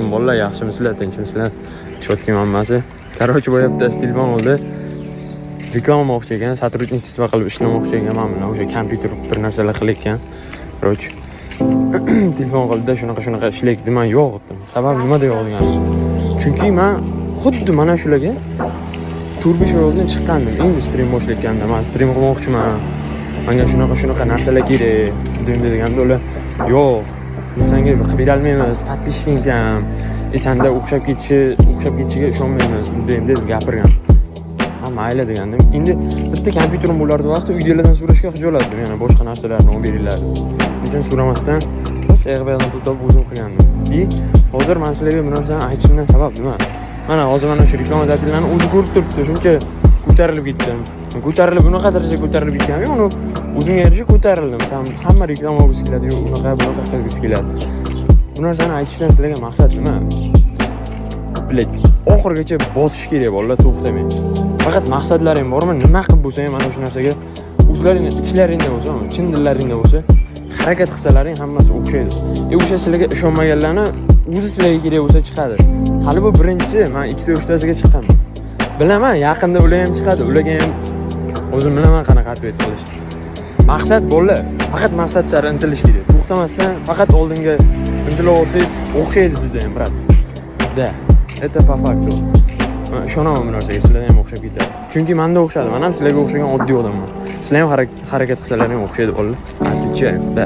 Alaykum, bolalar, yaxshimisizlar, tinchmisizlar? Чётки hammasi. Короче, boya bittasi telefon oldi. Reklama olmoqchi ekan, сотрудничество qilib ishlamoqchi ekan, mana bilan o'sha kompyuter bir narsalar qilayotgan. Короче, telefon qildida, shunaqa shunaqa ishlaydi, man yo'q dedim. Sabab nimada yo'q deganim. Chunki man xuddi mana shularga 4-5 oy oldin chiqqandim. Endi stream boshlayotganda man stream qilmoqchiman. Menga shunaqa shunaqa narsalar kerak deb deganda, ular yo'q, biz senga qilib berolmaymiz, подписчик ing kam, e sanda o'xshab ketishiga ishonmaymiz, bunday deb gapirgan. Ha, mayli degandim. Endi bitta kompyuterim bo'lardi vaqti, uydagilardan so'rashga xijolatdim, yana boshqa narsalarni olib beringlar. Shuning uchun so'ramasdan rosa yoq pul topib o'zim qilgandim. И hozir man sizlarga bu narsani aytishimdan sabab nima? Mana hozir mana shu рекламодатель larni o'zi ko'rib turibdi, shuncha ko'tarilib ketdim. Ko'tarilib, unaqa darajaga ko'tarilib ketganim yo'q, uni o'zimga yarasha ko'tarildim. Там hamma reklama olgisi keladi, yo'q, unaqa bunaqa qilgisi keladi. Bu narsani aytishdan sizlarga maqsad nima? Блять, oxirigacha bosish kerak, bolalar, to'xtamay. Faqat maqsadlaring bormi? Nima qilib bo'lsa ham mana shu narsaga o'zlaringni ichlaringda bo'lsa, chin dillaringda bo'lsa, harakat qilsalaring, hammasi o'xshaydi. E o'sha sizlarga ishonmaganlarni o'zi sizlarga kerak bo'lsa chiqadi. Hali bu birinchisi, man ikkita uchtasiga chiqqanman. Bilaman, yaqinda ular ham chiqadi, ularga ham o'zim bilaman qanaqa ответ qilishni. Maqsad, bolalar, faqat maqsad sari intilish kerak. To'xtamasdan faqat oldinga intilaversangiz, o'xshaydi sizda ham, брат. Да, это по факту. Man ishonaman bu narsaga, sizlarda ham o'xshab ketadi. Chunki menda o'xshadi. Man ham sizlarga o'xshagan oddiy odamman. Sizlar ham harakat qilsalaring, o'xshaydi, bolalar. Отвечаю, да.